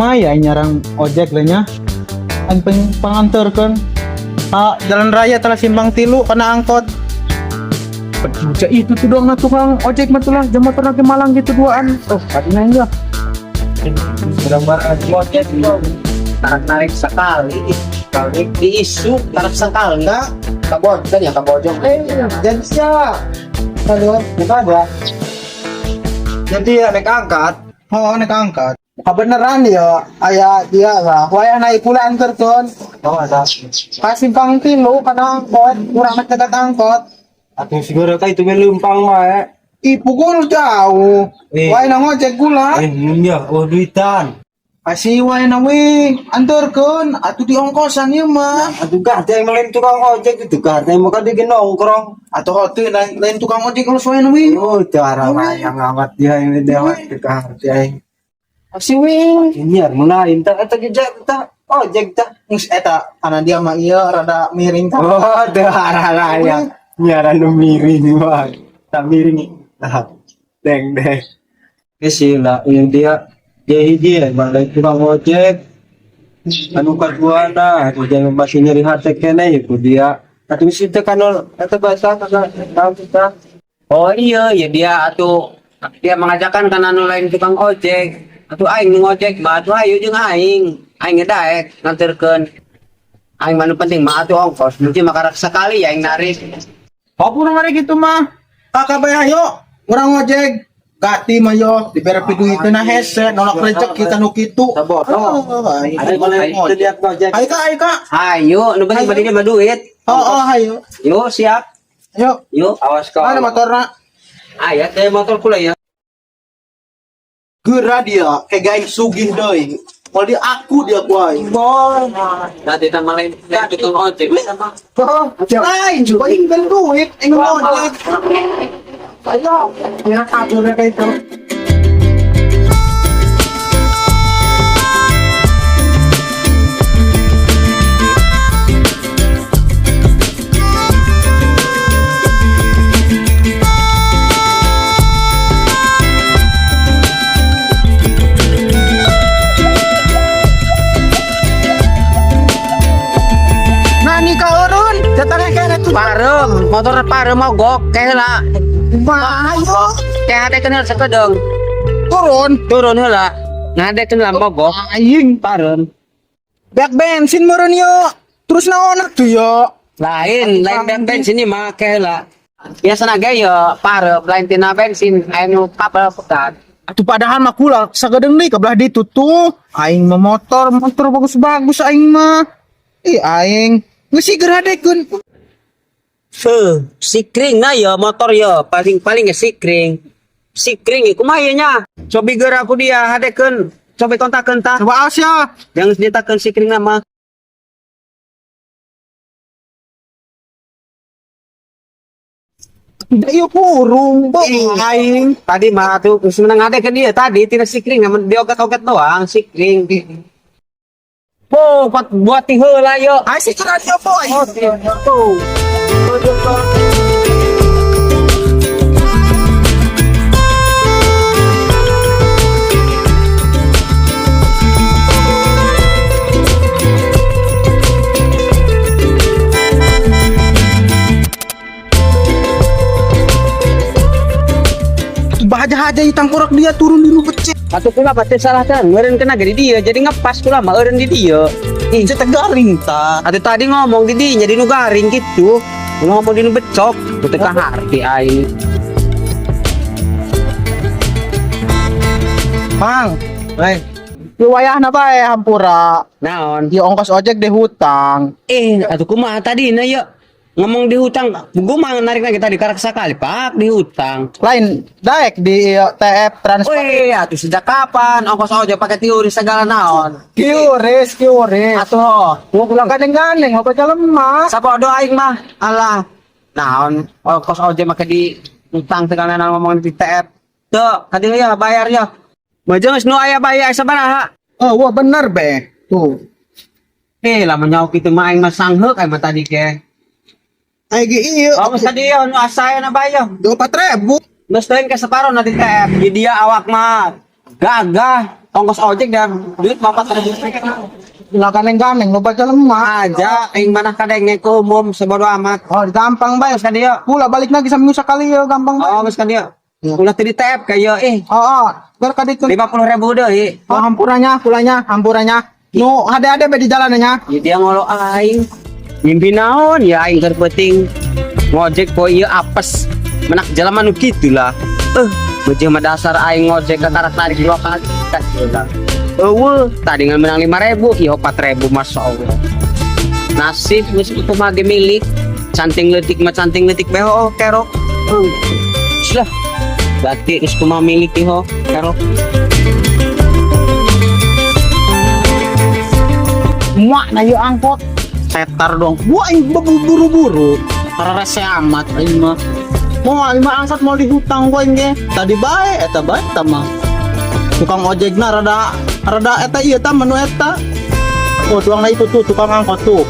Kamaya aing nyarang ojek lah nya. Aing panganterkeun ka jalan raya telah simpang tilu kana angkot. Peduja itu tuh dong na tukang ojek mah tuh lah, jam motor lagi malang gitu duaan. Oh, tadi nanya. Gambar ojek tarik sekali kali diisu tarik sekali. Kabon, kan ya kabojong. Eh, jadi siapa? Halo, bukan ya? Jadi ya naik angkat. Oh, naik angkat. Kebenaran ya, aya dia lah. Wayah naik pula anterkeun. Oh, ada. Ka simpang tilu kana angkot, kurang dekat angkot. Atuh siguro ka itu lumpang mah eh. Ih, pukul jauh. Eh. Wayah na ngojek gula. Eh, iya, oh duitan. Kasih wae na we, anterkeun atuh di ongkosan ieu mah. Aduh gak ada yang lain tukang ojek itu gak ada yang mau kan dia nongkrong. Atau hotel lain, lain tukang ojek kalau wae na we. Oh, cara yang amat dia yang dia amat gak ada. Kasih we. Ini ya, mulai entar atau jejak tak ojek tak. Geus eta kana dia mah ieu rada miring tah. Oh, darah yang nyaran nu miring mah. Tak miring. Nah, deng deng. Sila yang dia dia hiji ya, malah tukang ojek. Anu kadua na, atuh jangan masih nyeri hati kene ya ku dia. Atuh sih teh kanol eta bahasa kata tahu kita. Oh iya ya dia atuh dia mengajakan karena anu lain tukang ojek atuh aing nu ngojek mah atuh ayo jeung aing aing daek nganterkeun aing mah nu penting mah atuh ongkos mungkin mah karak sekali ya aing narik. Oh, purang hari gitu mah. Kakak bae ayo, urang ngojek. Gati mah yo, dibere duit na hese, nolak rezeki kita nu kitu. Sabodo. Oh, aing Ada boleh itu lihat ojek. Ayo kak, ayo kak. Ayo nu penting badinya mah duit. Oh, oh, ayo. Yo siap. Ayo. Yo. Awas kau. Mana motorna? Aya teh motor kula ya. Geura dia, kayak gaing sugih deui. Kalau dia aku dia ku aing. Bon. Tadi tambah lain lain tukang ojek sama. Oh, lain juga aing ben duit, aing ngojek. Ayo, ya kabur kayak itu. Nah, nikah urun, datangnya kene tuh. Parem, motor parem mogok kayak lah. Ayo, Kayak ada kenal sekedeng. turun. Turun heula. Ngade kenal mogok. Aing Parem. Bek bensin meureun yo. Terus naon atuh yo? Lain, lain bek bensin ini mah kayak lah. Biasa naga yo parem, lain tina bensin, anu kabel pekat. Atuh padahal mah kula sagedeung deui ka belah ditu tuh. Aing mah motor, motor bagus-bagus aing mah. Ih aing geus siger hadekeun. Se, sikring na yo motor yo, paling-paling ya sikring. Sikring iku mah ieu nya. Cobi geura ku dia hadekeun, cobi kontakeun tah. Coba awas ya. Jangan nyetakeun sikring nama. Tidak ieu kurung, bo aing. Tadi mah tuh geus menang ke dia tadi tidak sikring namun dioget-oget doang sikring. Po, buat buat ti heula yo. Aing siger aja bo aing. Oh, tuh. Bahaja-haja ieu tangkorak dia turun di nu becek. Atuh kula pasti salah kan, meureun kena ge di dia, jadi ngepas kula mah eureun di dia. Ih, Cetek garing ta. atuh tadi ngomong di dia jadi nu garing gitu. Ngomong di nu becok, teu teu kaharti aing. Mang, Hei, ieu wayahna bae hampura. Naon? Ieu ongkos ojek deh hutang. Eh, atuh kumaha tadi na yo? Ngomong di hutang, gua mah narik lagi tadi karak sakali, Pak, di hutang. Lain daek di ieu TF transfer. Wih, atuh sejak kapan ongkos ojek pakai teori segala naon? Kiuris, kiuris. Atuh, Gua pulang gandeng-gandeng, apa lemah. sapodo aing mah. Alah. Naon ongkos ojek make di utang segala naon ngomong di TF. Tuh, kadieu ya bayar ya. Maju geus nu aya bayar sabaraha? Oh, wah bener be. Tuh. Eh, lamun nyauk kitu mah aing mah sangheuk aing mah tadi ke. Aing ge ieu. Oh, geus tadi ya nu asaya na bayar. 24.000. Geus lain ke separo na di TF. Di dia awak mah. Gagah, ongkos ojek dah duit 4.000. Lah ganeng-ganeng loba jelema. Aja aing manah kadenge ke umum sebodo amat. Oh, gampang bae. Geus ka dieu. Pula balik lagi saminggu sekali ya, gampang bae. Oh, geus ka dieu. Ulah teu ditep ka ieu eh. Oh, oh. Ger ka ditu. 50.000 deui. Oh, hampurannya, pulanya, hampurannya. Nu hade-hade be di jalannya. Ya dia ngolo aing. Mimpi naon ya aing keur peuting ngojek poe ieu apes. Menak jelema nu kitu lah. Eh, beujeun mah dasar aing ngojek ka karak tarik dua kali. Eueuh, tadi ngan menang 5.000, ieu 4.000, Masya Allah. Nasib geus kumaha ge milik. Canting leutik mah canting leutik bae oh kerok. Sudah. Berarti geus kumaha milik ieu kerok. Muak na yuk angkot. Setar dong. Gua aing buru-buru. Para rese amat aing mah. Mau aing mah angkat mau dihutang gua aing ge. Tadi bae eta bae eta mah. Tukang ojekna rada rada eta ieu ta menu eta. Oh, tuang na itu tuh tukang angkot tuh.